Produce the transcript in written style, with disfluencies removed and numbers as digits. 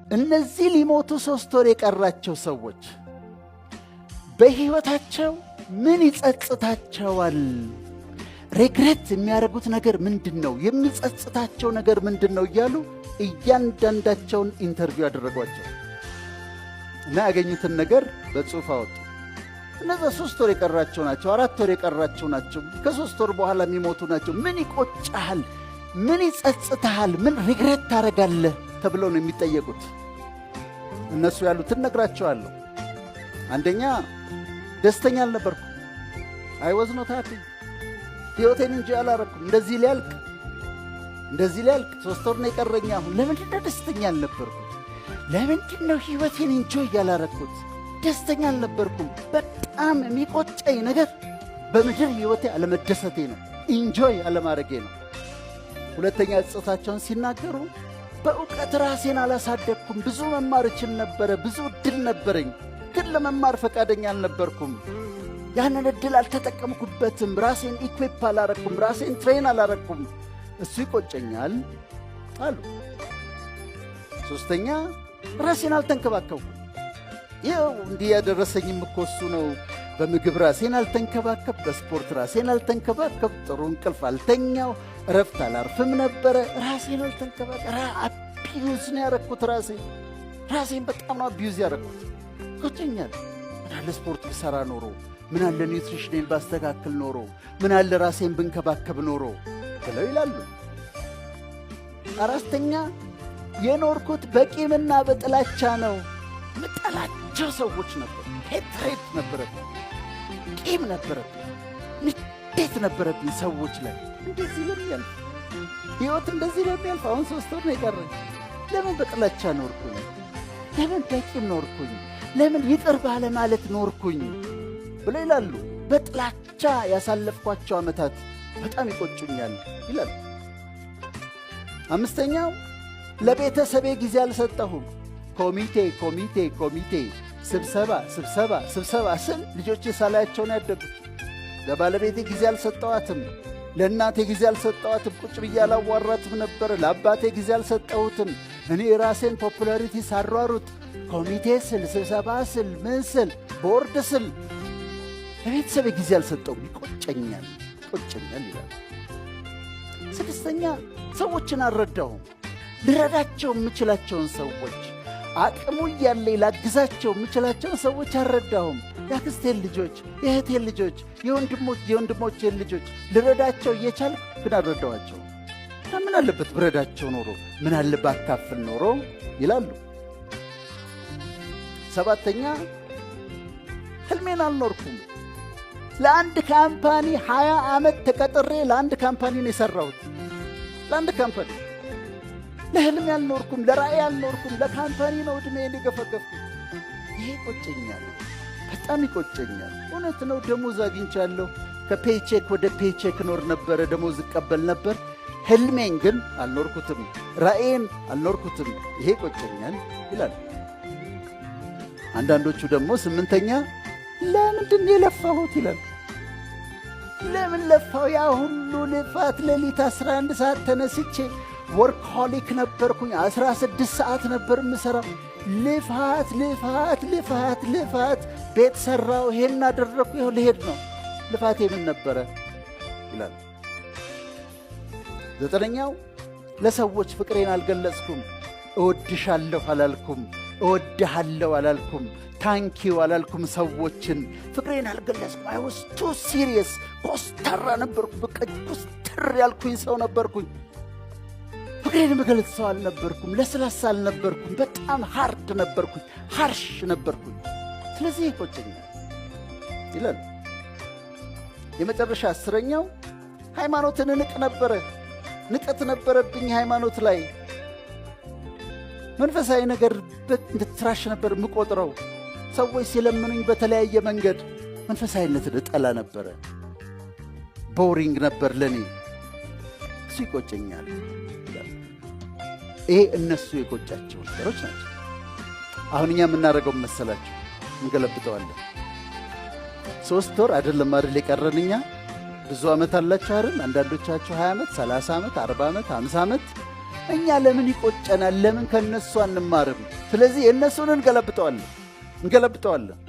እነዚህ ሊሞቱ 3 ወር የቀራቸው ሰዎች በሕይወታቸው ምን ይጸጽታቸዋል? Regret የሚያደርጉት ነገር ምንድን ነው? የሚጸጽታቸው ነገር ምንድን ነው? እያሉ እያንዳንዳቸውን interview ያደረጓቸው እና ያገኙትን ነገር በጽሑፍ አወጡ። እነዛ 3 ወር የቀራቸው ናቸው፣ 4 ወር የቀራቸው ናቸው፣ ከ3 ወር በኋላ የሚሞቱ ናቸው። ምን ይቆጭሃል? ምን ይጸጽትሃል? ምን regret ታደርጋለህ? ተብለው ነው የሚጠየቁት። እነሱ ያሉትን ነግራቸዋለሁ። አንደኛ፣ ደስተኛ አልነበርኩም። I was not happy። ሕይወቴን enjoy አላረኩም። እንደዚህ ሊያልቅ 3 ወር ነው የቀረኝ። አሁን ለምንድን ነው ደስተኛ አልነበርኩት? ለምንድን ነው ሕይወቴን enjoy ያላረኩት? ደስተኛ አልነበርኩም። በጣም የሚቆጨኝ ነገር በምድር ሕይወቴ አለመደሰቴ ነው፣ enjoy አለማድረጌ ነው። ሁለተኛ፣ ጸጸታቸውን ሲናገሩ በእውቀት ራሴን አላሳደግኩም። ብዙ መማር እችል ነበረ፣ ብዙ እድል ነበረኝ፣ ግን ለመማር ፈቃደኛ አልነበርኩም። ያንን እድል አልተጠቀምኩበትም። ራሴን equip አላረኩም፣ ራሴን train አላረኩም። እሱ ይቆጨኛል አሉ። ሦስተኛ፣ ራሴን አልተንከባከብኩም። ይኸው እንዲህ ያደረሰኝም እኮ እሱ ነው። በምግብ ራሴን አልተንከባከብ፣ በስፖርት ራሴን አልተንከባከብ፣ ጥሩ እንቅልፍ አልተኛው፣ እረፍት አላርፍም ነበረ። ራሴን አልተንከባከብ፣ abuse ነው ያረግኩት። ራሴን በጣም ነው abuse ያረግኩት። ይቆጨኛል። ምናለ ስፖርት ብሰራ ኖሮ፣ ምናለ nutrition ኔን ባስተካክል ኖሮ፣ ምናለ ራሴን ብንከባከብ ኖሮ ብለው ይላሉ። አራተኛ፣ የኖርኩት በቂምና በጥላቻ ነው። ምጠላቸው ሰዎች ነበር። Hatred ነበረብኝ፣ ቂም ነበረብኝ፣ ንዴት ነበረብኝ ሰዎች ላይ። እንደዚህ ለሚያልፍ ሕይወት፣ እንደዚህ ለሚያልፍ፣ አሁን 3 ወር ነው የቀረኝ። ለምን በጥላቻ ኖርኩኝ? ለምን በቂም ኖርኩኝ? ለምን ይቅር ባለማለት ኖርኩኝ? ብለው ይላሉ። በጥላቻ ያሳለፍኳቸው ዓመታት በጣም ይቆጩኛል ይላሉ። አምስተኛው፣ ለቤተሰቤ ጊዜ አልሰጠሁም። ኮሚቴ፣ ኮሚቴ፣ ኮሚቴ፣ ስብሰባ፣ ስብሰባ፣ ስብሰባ ስል ልጆቼ ሳላያቸው ነው ያደጉት። ለባለቤቴ ጊዜ አልሰጠዋትም። ለእናቴ ጊዜ አልሰጠዋትም። ቁጭ ብዬ አላዋራትም ነበር። ለአባቴ ጊዜ አልሰጠሁትም። እኔ ራሴን popularity ሳሯሩጥ፣ ኮሚቴ ስል፣ ስብሰባ ስል፣ ምን ስል፣ ቦርድ ስል ለቤተሰቤ ጊዜ አልሰጠውም። ይቆጨኛል፣ ይቆጨኛል ይላል። ስድስተኛ፣ ሰዎችን አልረዳሁም። ልረዳቸው የምችላቸውን ሰዎች፣ አቅሙ እያለኝ ላግዛቸው የምችላቸውን ሰዎች አልረዳሁም። የአክስቴን ልጆች፣ የእህቴን ልጆች፣ የወንድሞቼን ልጆች ልረዳቸው እየቻልኩ ግን አልረዳኋቸውም። ምን አለበት ብረዳቸው ኖሮ፣ ምን አለ ባካፍል ኖሮ ይላሉ። ሰባተኛ፣ ህልሜን አልኖርኩም። ለአንድ company 20 ዓመት ተቀጥሬ ለአንድ company ነው የሠራሁት። ለአንድ company፣ ለህልሜ አልኖርኩም፣ ለራእይ አልኖርኩም። ለ company ነው ዕድሜዬን የገፈገፍኩት። ይሄ ይቆጨኛል፣ በጣም ይቆጨኛል። እውነት ነው፣ ደሞዝ አግኝቻለሁ። ከ paycheck ወደ paycheck ኖር ነበረ፣ ደሞዝ እቀበል ነበር። ህልሜን ግን አልኖርኩትም፣ ራእዬን አልኖርኩትም። ይሄ ይቆጨኛል ይላል። አንዳንዶቹ ደግሞ ስምንተኛ፣ ለምንድን ነው የለፋሁት ይላል። ለምን ለፋው? ያ ሁሉ ልፋት፣ ሌሊት 11 ሰዓት ተነስቼ፣ workaholic ነበርኩኝ። 16 ሰዓት ነበር የምሠራው። ልፋት፣ ልፋት፣ ልፋት፣ ልፋት። ቤት ሠራው፣ ይሄን አደረግኩ፣ ይኸው ልሄድ ነው። ልፋቴ ምን ነበረ ይላል። ዘጠነኛው፣ ለሰዎች ፍቅሬን አልገለጽኩም። እወድሻለሁ አላልኩም። እወድሃለሁ አላልኩም። Thank you አላልኩም። ሰዎችን ፍቅሬን አልገለጽኩም። I was too serious፣ ኮስታራ ነበርኩ። በቃ ኮስተር ያልኩኝ ሰው ነበርኩኝ። ፍቅሬን የምገልጽ ሰው አልነበርኩም። ለስላሳ አልነበርኩም። በጣም hard ነበርኩኝ፣ harsh ነበርኩኝ። ስለዚህ ይቆጨኛል ይላል። የመጨረሻ 10ኛው፣ ሃይማኖትን እንቅ ነበረ። ንቀት ነበረብኝ ሃይማኖት ላይ። መንፈሳዊ ነገር እንደ trash ነበር የምቆጥረው። ሰዎች ሲለምኑኝ በተለያየ መንገድ መንፈሳዊነትን እጠላ ነበረ። Boring ነበር ለእኔ። እሱ ይቆጨኛል ይላል። ይሄ እነሱ የቆጫቸው ነገሮች ናቸው። አሁን እኛ የምናደርገው መሰላችሁ? እንገለብጠዋለን። 3 ወር አይደለም አይደል የቀረን፣ እኛ ብዙ ዓመት አላችሁ አይደል? አንዳንዶቻችሁ 20 ዓመት፣ 30 ዓመት፣ 40 ዓመት፣ 50 ዓመት። እኛ ለምን ይቆጨናል? ለምን ከነሱ አንማርም? ስለዚህ የእነሱን እንገለብጠዋለን እንገለብጠዋለን።